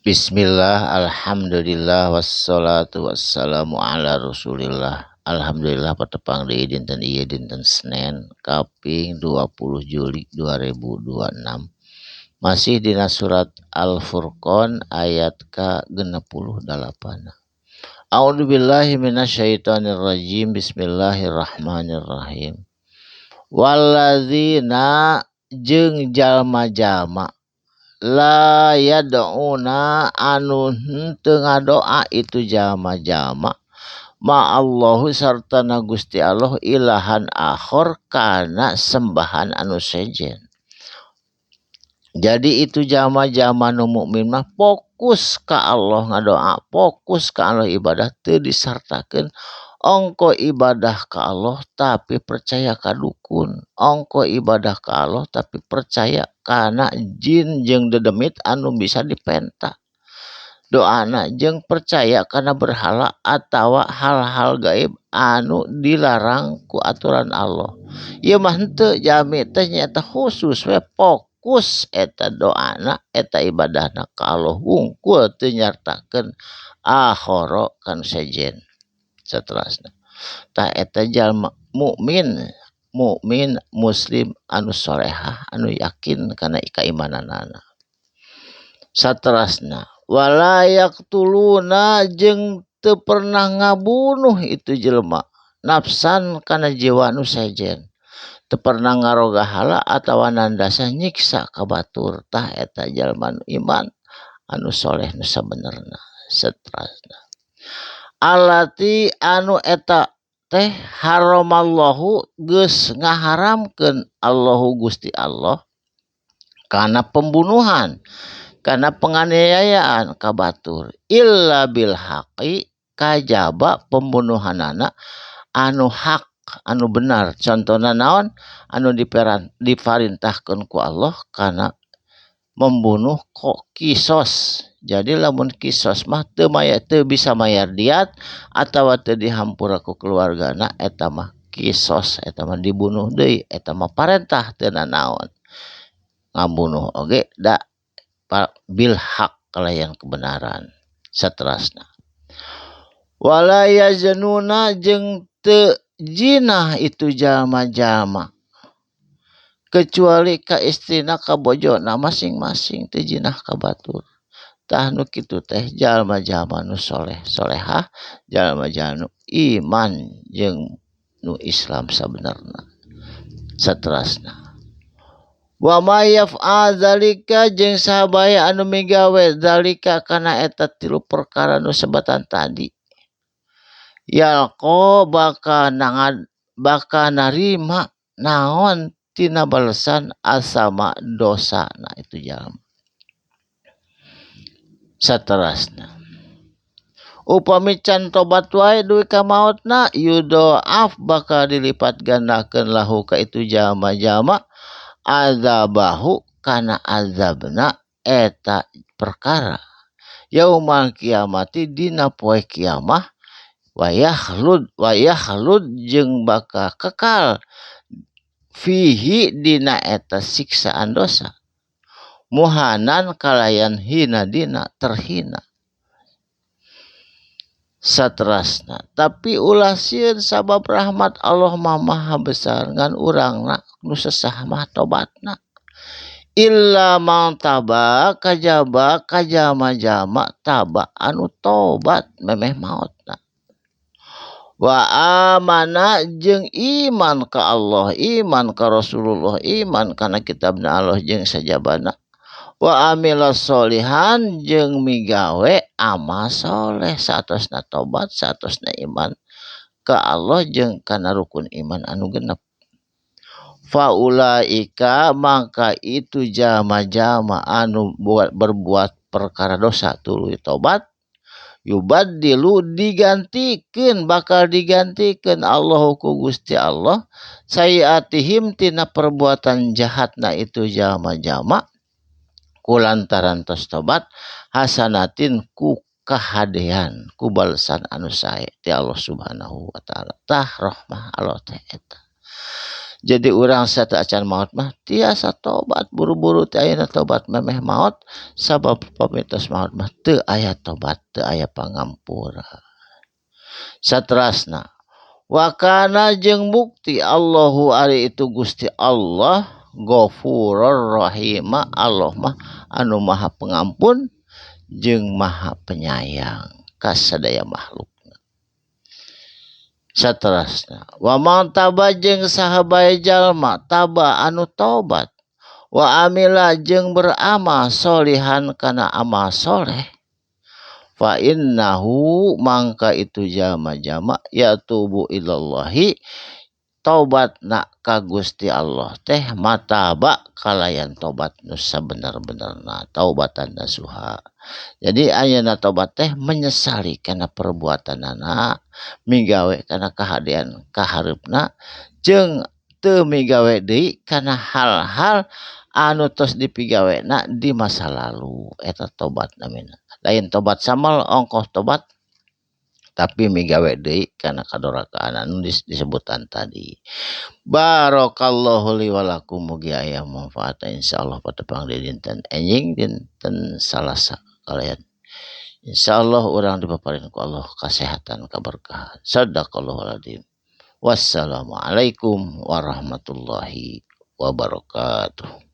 Bismillah, alhamdulillah, wassalatu wassalamu ala rasulillah. Alhamdulillah patepang deui dinten ieu, dinten Senin kaping 20 Juli 2026. Masih dina surat Al-Furqan ayat ka-68. A'udzubillahi minasyaitonirrajim. Bismillahirrahmanirrahim. Walladzina jeung jalma-jalma la yad'una anu henteu ngadoa itu jalma-jalma ma'allahu sartana Gusti Allah ilahan akhor kana sembahan anu sejen. Jadi itu jalma-jalma nu mukmin mah fokus ka Allah ngadoa, fokus ka Allah ibadah, teu disartakeun ongko ibadah ka Allah tapi percaya ka dukun, ongko ibadah ka Allah tapi percaya kana jin jeung dedemit anu bisa dipenta doana, jeung percaya kana berhala atawa hal-hal gaib anu dilarang ku aturan Allah. Ieu mah henteu, jalmi teh nyaeta khusus we fokus eta doana, eta ibadahna ka Allah wungkul, teu nyartakeun akhara kan sejen. Saterasna tah eta jalma mukmin, mukmin muslim anu solehah, anu yakin kana kaimananana. Saterasna wala yaqtuluna jeung teu pernah ngabunuh itu jelema nafsan kana jiwa nu sejen, teu pernah ngaroga hala atawa nandasa nyiksa ka batur. Tah eta jalma nu iman anu soleh nu sabenerna. Saterasna allati anu eta teh haramallahu geus ngaharamkeun Allahu Gusti Allah kana pembunuhan, kana penganiayaan ka batur, illa bil haqi kajaba pembunuhanana anu hak, anu benar. Contohna naon? Anu diparintahkeun ku Allah kana membunuh kok kisos. Jadi lamun kisos mah teu maya, teu bisa mayar diat atawa teu dihampura ku keluargana, eta mah kisos, eta mah dibunuh deui. Eta mah parentah, teu nanaon ngabunuh oge da bil haq kalayan kebenaran. Saterasna wala yaznuna jeung teu jinah itu jalma-jalma kecuali ka istrina, ka bojona masing-masing, teu jinah ka batur. Tah nu kitu teh jalma-jalma nu soleh solehah, jalma-jalma nu iman jeung nu Islam sabenerna. Saterasna wa may yaf'al dzalika jeung saha bae anu migawe dzalika kana eta tilu perkara nu sebatan tadi, yalqa bakal nangad, bakal narima naon tina balesan asama dosa na itu jalma. Saterasna upami can tobat wae dugi ka maotna, yudhoaf bakal dilipat gandakeun lahu ka itu jalma-jalma azabahu kana azabna eta perkara yaumal kiamati dina poe kiamah, wayakhlud jeung bakal kekal fihi dina eta siksaan dosa muhanan kalayan hina dina terhina. Saterasna tapi ulah sieun sabab rahmat Allah mah maha besar, ngan urangna nu sesah mah tobatna. Illa man taba kajaba kajama-jama taba anu tobat memeh maotna, wa amana jeung iman ka Allah, iman ka Rasulullah, iman kana kitabna Allah jeung sajabana, wa amila solihan jeung migawe amal soleh saatosna tobat, saatosna iman ka Allah jeung kana rukun iman anu genep. Faulaika maka itu jalma-jalma anu berbuat perkara dosa tuluy tobat, yubaddilu digantikeun, bakal digantikeun Allahu ku Gusti Allah sayiatihim tina perbuatan jahatna itu jalma-jalma kulantaran tos tobat, hasanatin ku kahadean, ku balesan anu sae ti Allah Subhanahu wa taala. Tah rahmah Allah teh eta. Jadi urang sateuacan maot mah tiasa tobat buru-buru teh ayeuna tobat memeh maot sabab pami tos maot mah teu aya tobat teu aya pangampura. Saterasna wa kana jeung bukti Allahu ari itu Gusti Allah Ghafurur Rahim, Allah mah anu maha pengampun jeung maha penyayang ka sadaya makhluk. Saterasna wa man taba jeung saha bae jalma taba anu tobat wa amila jeung beramal solihan kana amal soleh fa innahu mangka itu jalma-jalma yatubu ilallahi taubatna ka Gusti Allah teh mataba kalayan tobat nu sabener-benerna taubatan nasuha. Jadi ayeuna tobat teh menyesali kana perbuatanana migawe kana kahadean kahareupna jeung teu migawe deui kana hal-hal anu tos dipigawena di masa lalu eta tobat namina. Lain tobat samal ongkoh tobat tapi migawe deui kana kadorakaan anu disebutan tadi. Barakallahu li wa lakum mugi aya manfaatna insyaallah patepang di dinten enjing dinten Salasa kalian. Insyaallah urang dipaparin ku Allah kasehatan kaberkahan. Sadaqallahul adzim. Wassalamualaikum warahmatullahi wabarakatuh.